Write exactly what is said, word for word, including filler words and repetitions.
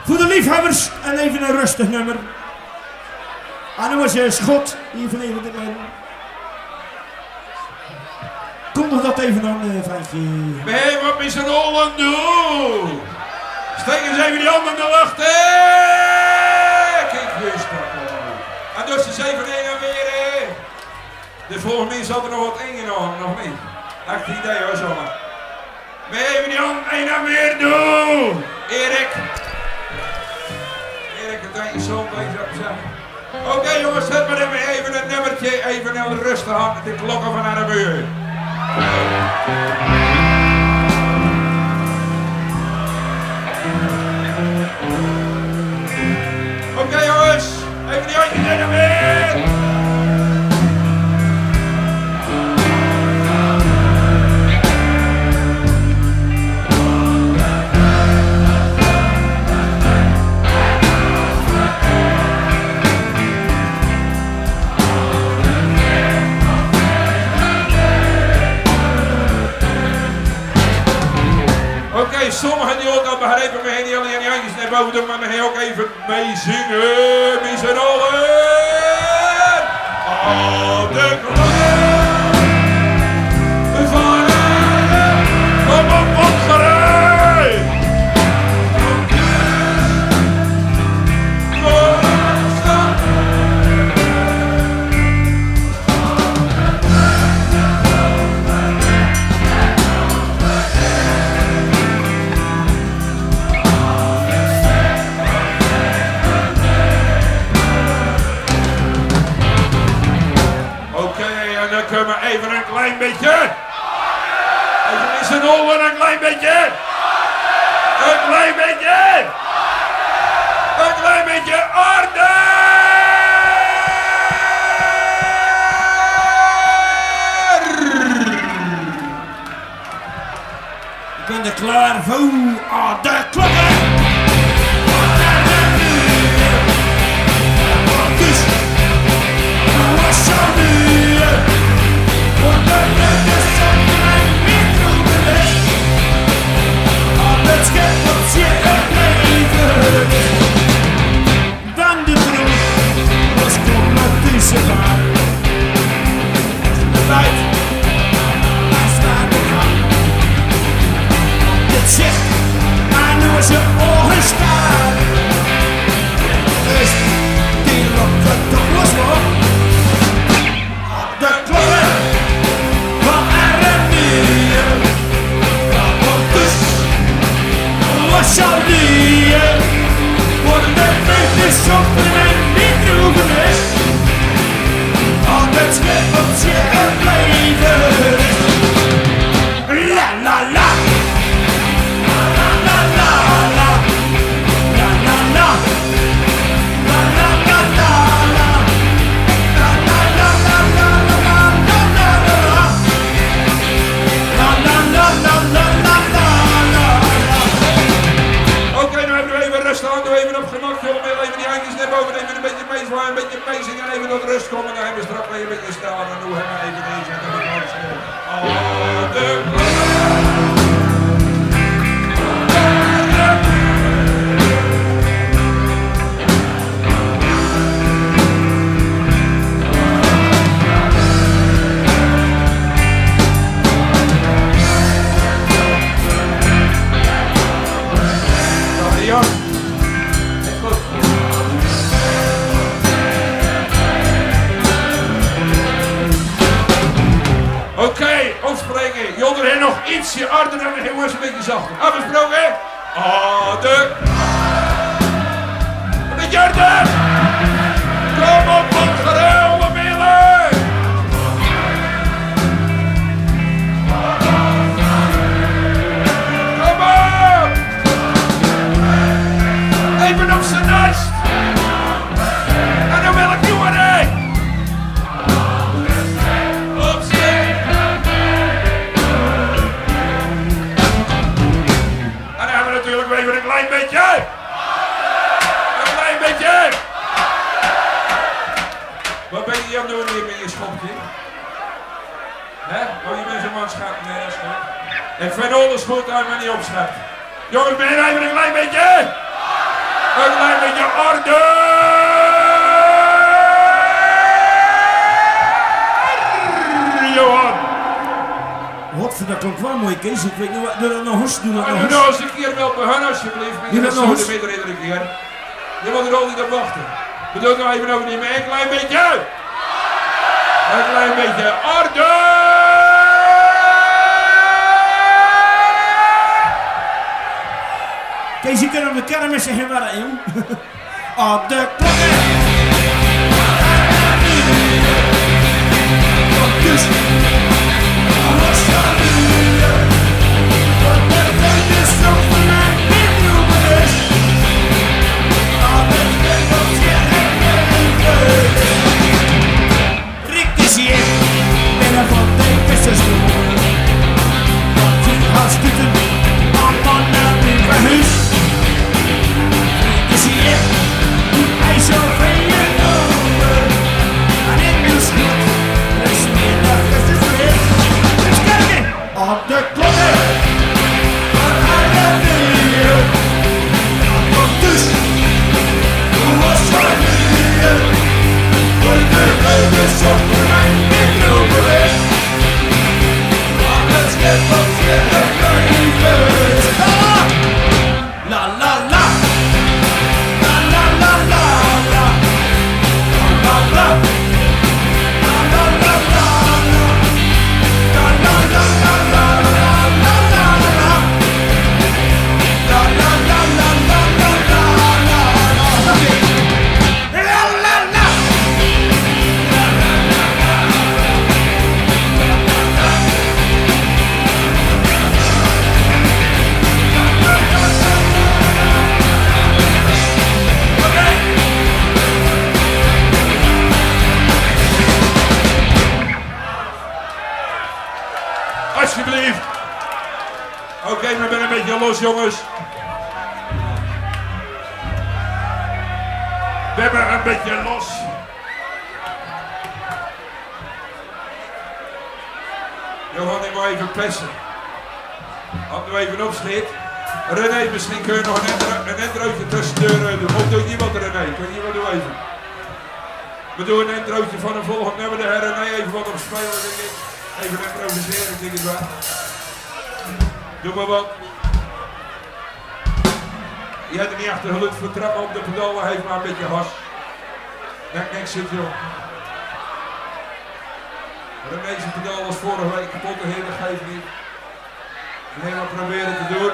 Veur de liefhebbers en even een rustig nummer. En dan was je schot hier van even de men. Kondig dat even aan, eh, Frankje. Hey, wat is er allemaal doen? Steek eens even die handen in de lucht, hè? Kiek, weer stappen. En dus eens even heen en weer, hè? Dus volgens mij zat er nog wat in, nog, nog niet. Echt het idee, hoor, zomaar. Weer even die handen heen en weer doen. Erik. Erik, het is zo bezig. Oké, jongens, zet maar even, even een nummertje, even heel rustig aan met de klokken van Arnhem. Oké, jongens, even die handjes in de weer. Oké, sommigen die ook al begrijpen, maar die, die handjes naar boven doen, maar dan ook even meezingen, met z'n allen. Aan de klok. Kom op, opgeruimd. Oké, en dan kunnen we even een klein beetje. Even met z'n allen een klein beetje. Een klein beetje. Een klein beetje orde. Ik ben er klaar voor. Aan de klokken. Van de troep was commerciële waar. Ontbijt, naast aan de gang. Dit zegt aan onze ogen staar. Dus die lokken de oorlog. De klokken van Arnhem. Wat zal die? Voor de vijfde soms en niet droegen is. Altijd schip op je het leven. La, la, la. La, la, la, la. La, la, la. Oké, dan hebben we even rustig aan, doe even op gemak, jongen. Even die handjes naar boven, even een beetje meezwaaien, een beetje meezingen, even tot rust komen. Dan hebben we straks weer een beetje snel aan, dan doen we hem even deze en dan gaan we snel. Oké, opspreken. Jullie hebben nog ietsje harder en dan gaan we eens een beetje zachter. Afgesproken? Orde. Een beetje harder. Kom op, opgeruimde middelen. Kom op. Even op zijn nest. En dan wil ik nu een rij. Opzij. En dan hebben we natuurlijk weer even een klein beetje. Een klein beetje. Wat ben je aan het doen hier met je schopje? Hè? Oh, je bent zo'n man, schat. Nee, dat is goed. Ik vind alles goed, als je maar niet opschept. Jongens, ben je even een klein beetje? Mooi, Kees, ik weet niet wat. Doe dat nog eens, doe dat nog eens. Doe dat nog eens een keer wel bij hun, alsjeblieft. Doe dat nog eens. Mensen zouden midden iedere keer. Je moet er altijd op wachten. We doen nog even over die, een klein beetje. Een klein beetje orde. Kees, je kunt op de kermis zeggen waar dat, jong. Op de klokken. Riktig zie, binnen van de vissers. Wat zien als kuten, allemaal naar die verhuis. Riktig zie, hij zo veel over. En ik wil schot, dus middag is het weer. Dus kijken, op de klokken. Alsjeblieft. Oké, we zijn een beetje los, jongens. We zijn een beetje los. We gaan nu maar even pesten. Als we even opschiet. René, misschien kun je nog een intro-, een introotje tussendoor, eh, doen. Of doe je wat, René? Kun je wat doen even? We doen een introotje van een volgend nummer. De heer René even wat op spelen, denk ik. Even improviseren, denk ik wel. Doe maar wat. Je hebt er niet achter geluid voor, trap op de pedalen, heeft maar een beetje has. Maakt niks uit, joh. René zien pedaal was vorige week kapot, de hele geeft niet. Alleen maar proberen te doen.